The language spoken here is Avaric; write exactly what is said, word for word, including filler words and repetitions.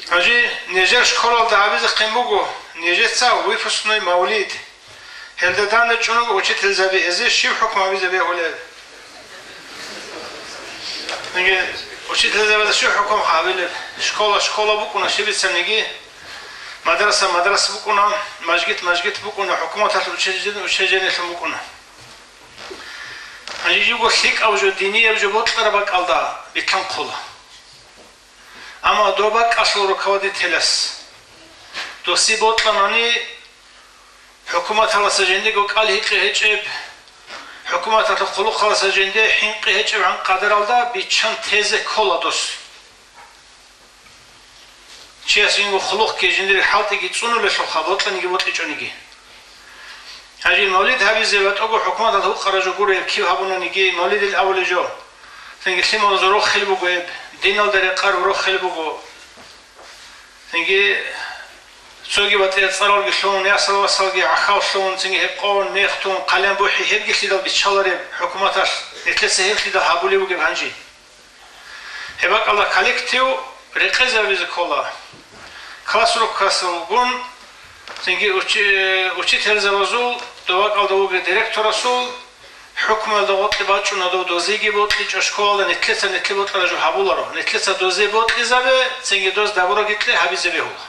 Гьанже нижер школалда гьабизехъин буго нижеца выпускной мавлид. Гьелда данде чӀун руго учительзаби, гьезие щиб хӀукму гьабизе бегьулеб? Гьанже учительзабазда щиб хӀукму гьабилеб? Школа школа букӀуна щиб бицаниги, мадраса мадраса букӀуна, мажгит мажгит букӀуна, хӀукуматалъ учреждение, учреждениелъун букӀуна. Гьанже жибго лъикӀав жо, динияб жо бокьараб бакӀалда битӀун хъула. Амма доб бакӀалъул руководителас досие бокьанани, хӀукуматаласа жиндего кӀал-гьикъи гьечӀеб, хӀукуматалъул хъулухъаласа жинде хӀинкъи гьечӀебгӀан къадаралда биччан тезе ккола дос. Чияс жинго хъулухъги жиндир хӀалтӀиги цӀунулелъулха, бокьаниги бокьичӀониги. Гьанже мавлид гьабизе батӀаго хӀукуматалда гьукъараб жо гуро гьеб киб гьабунаниги, мавлидил абулеб жо. Цинги лъималазул рохел буго гьеб, диналда рекъараб рохел буго. Цинги цоги батӀияб цӀаралги лъун, ясал-васалги гӀахьаллъун, цинги гьеб къон, мех тун, хъалиян бухӀи, гьебги лъидал биччалареб хӀукуматалъ, нилъеца гьеб лъидал гьабулеб бугеб гьанже. Гьеб бакӀалда коллектив рекъезабизе ккола. Класс руккасулгун, цинги учи-, учительзабазул, доб бакӀалда вугев директорасул хӀукмуялда гъоркье бачӀуна дов, дозиеги бокьичӀо школалда, нилъеца нилъее бокьараб жо гьабуларо. Нилъеца дозе бокьизабе, цинги доз дабураги кье гьабизе бегьула.